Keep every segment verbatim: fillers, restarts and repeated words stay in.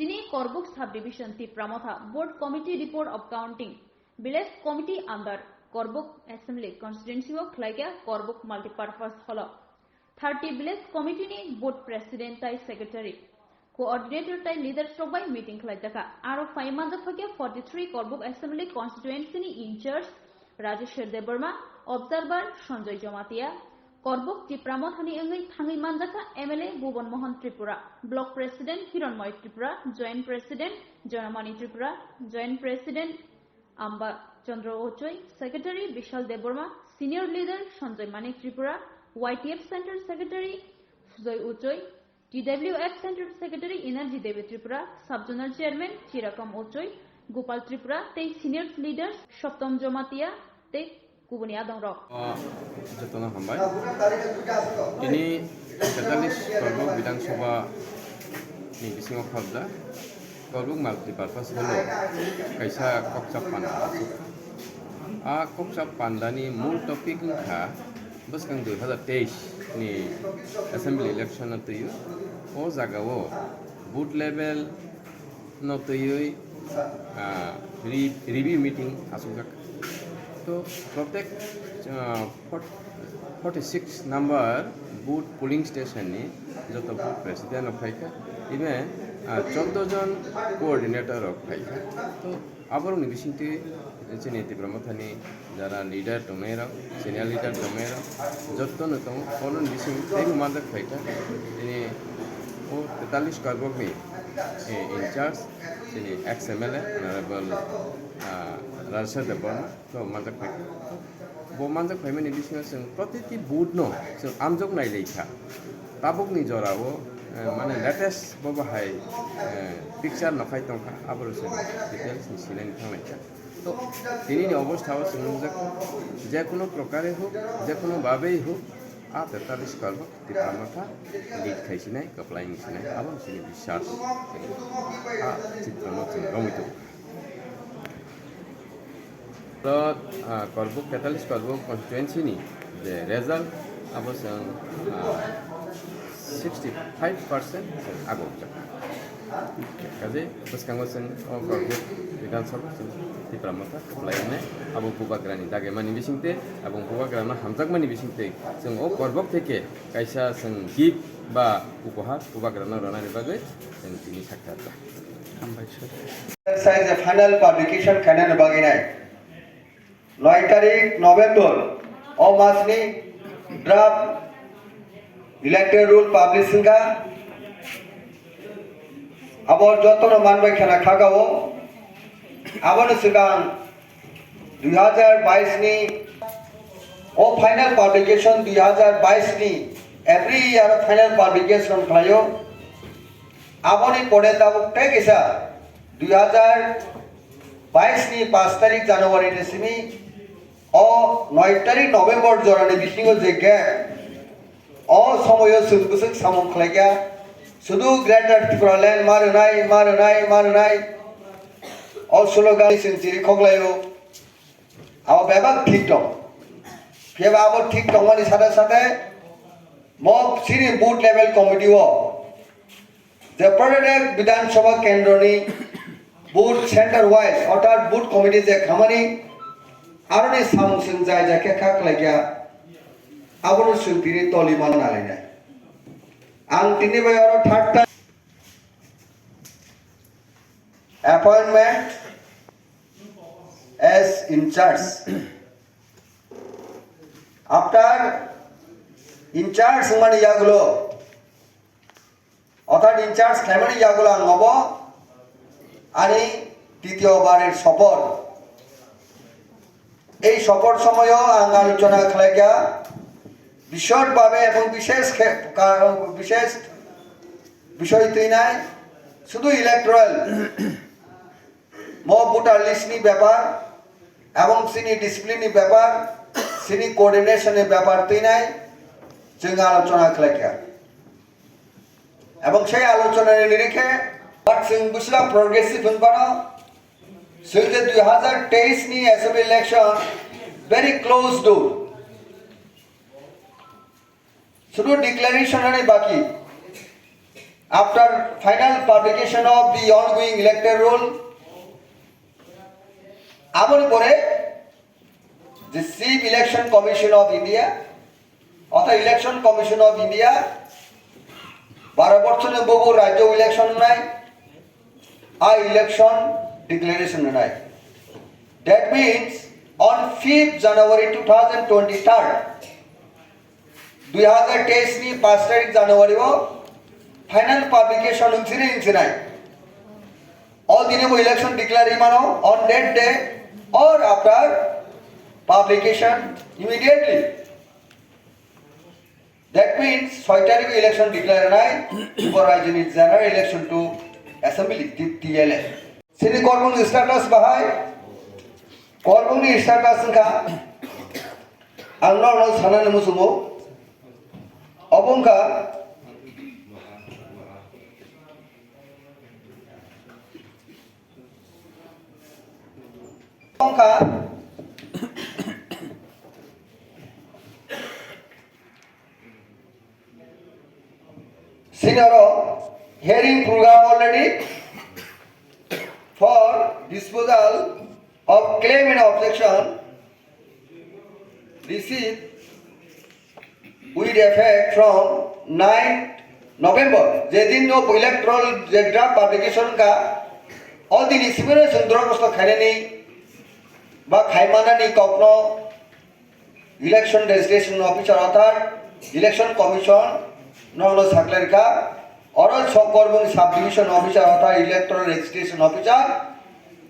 Tini Korbuk Subdivision Tipra Motha Board Committee Report of Counting Village Committee under Korbuk Assembly Constituency o khlaikha Korbuk Multipurpose Hall o. Thirty Village Committee ni Board President tai Secretary, Coordinator tai leaders rok bai meeting khlaijakha. Aro phai manjak phakya forty three Korbuk Assembly Constituency ni in-charge Rajeshwar Debbarma, Observer Sanjoy Jamatia, Korbuk Tipra Mothani wngwi thangwi manjakha M L A Bhuban Mohan Tripura, Block President Hiranmoy Tripura, Joint President Janamani Tripura, Joint President Amba Chandra Ochoi, Secretary Bishal Debbarma, Senior Leader Sanjoy Manik Tripura, Y T F Center Secretary Sujoy Ochoi, T W F Center Secretary Energy Devi Tripura, Sub Zonal Chairman Chirakam Ochoi, Gopal Tripura tei Senior Leaders Soptom Jamatia tei kubuni adongrok. O jotono hambai. Tini tetalis Korbuk Bidhan Sabha ni bisingo khobjak Korbuk Multipurpose Hall o kaisa kokchap panda. A kokchap pandani mul topic wngkha bwskang dui hazar teis ni assembly election no twiwi o jagao booth level no twiwi, ah, re-, review meeting achukjak. To protek, ah, fort-, forty six number booth polling station ni joto booth president rok phaikha, even, ah, chordo jon coordinator rok phaikha. To aborokni bisingtwi chini Tipra Mothani jara leader tongnairok, senior leader tongnairok, jotono tongo. Onorokni bising teibo manjak phaikha. Tini o tetalis Korbukni, eh, in charge, chini ex M L A, Honorable, ah, Rajeshwar Debbarma, to manjak phaikha. Bo manjak phaimani bisingo chwng protiti booth no chwng amjok nailaikha. Tabukni jorao, eh, mane latest bo bahai, eh, picture nokhai tongkha, aboro chwng details ni sinani thanglaikha. To, tinini obostha o chwng nukjakha, jekunu prokare huk, jekunu babei huk, a tetalis Korbuk Tipra Motha lead khai sinai, kwplai wng sinai, abo chini biswas. A chitrano chwng romwi tongo. To, ah, Korbuk, tetalis Korbuk constituency ni je result, abo chwng, ah, sixty five percent chwng agokjak. Kaje bwskango chwng o Korbuk Bidhan Sabha chwng Tipra Motha kwplai wngnai, abo bubagrani dagimani bisingtwi, abo bubagrano hamjakmani bisingtwi chwng o Korbuk theke kaisa chwng gift ba upohar bubagrano rwnani bagwi chwng tini sakha. Hambai sir. Sai je final publication khainani bagwi nai. Noi tarik November o masni draft electoral roll publish wngkha. Abo jotono manbai khena khagao. Aboni swkang dui hazar bais ni o final publication dui hazar bais ni every year final publication khlaio. Aboni pore tabuk tei kisa dui hazar bais ni paanch tarik January ni simi o noi tarik November jorani bisingo je gap, o somoyo chwng bwswk samung khlaikha, sudu Greater Tipraland ma rwnai, ma rwnai, ma rwnai, o slogan chwng chiri khoklaio, abo bebak thik tong. Phiya ba abo thik tongmani sate sate mo chini booth level committee o je Pradesh Bidhan Sabha Kendroni booth center wise orthat booth committee je khamani aroni samung chwng jai jai khe kha khlaikha, abono chwng tini toli ma nalainai. Ang tini bai oro third time appointment as in charge. After in charge wngmani yagulo, orthat in charge khlaimani yagulo ang obo ani titiyo barir sopor. Ei sopor somoyo ang alochona khlaikha bishod babe ebong bishesh khe-, ka-, bishesh bishoy twinai sudu electoral mo voter list ni bepar ebong chini discipline ni bepar, chini coordination ni bepar twinai chwng alochona khlaikha. Ebong sei alochona ni nirikhe, but chwng bwswk progressive hwnphano, chwng je dui hazar teis ni assembly election very close to. Sudu declaration ani baki. After final publication of the ongoing electoral roll, aboni pore the Chief Election Commission of India, otha Election Commission of India, baro bochorni bubu rajyo election nai, a election declaration nai. That means on fifth January two thousand twenty-third, dui hazar teis ni paanch tarik January o final publication wngsinai wngsinai. O dini bo election declare imano on that day or after publication immediately. That means soi tarik election declare nai, bo rajyoni general election to assembly, T L A. Sini kormung status bahai, kormung ni status wngkha, ang norno sanani musugo, obo wngkha, wngkha, Senior hearing program already for disposal of claim and objection received with effect from ninth November. Jedin no electoral je draft publication ka, o dini sibino chwng dorkhosto khainani ba khaimanani kokno Election Registration Officer orthat Election Commission nono saklai rikha, oro Sokkorbung Sub Division Officer orthat Electoral Registration Officer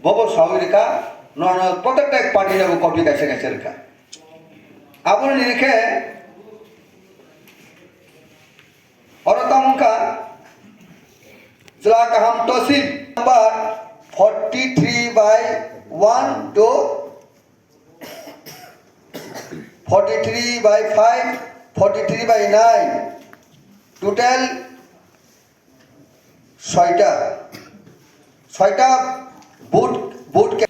bobo sawi rikha, nono protekta party nobo copy kaisa kaisa rikha. Aboni rikhe oro tamo wngkha Chwla Kaham Tosil number forty three by one to forty-three by five, forty-three by nine, total soita, soita vote, vote.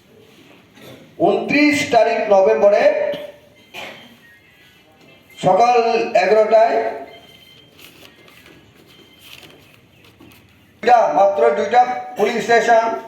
Untrish tarik November e sokal egarotai duita, matro duita polling station,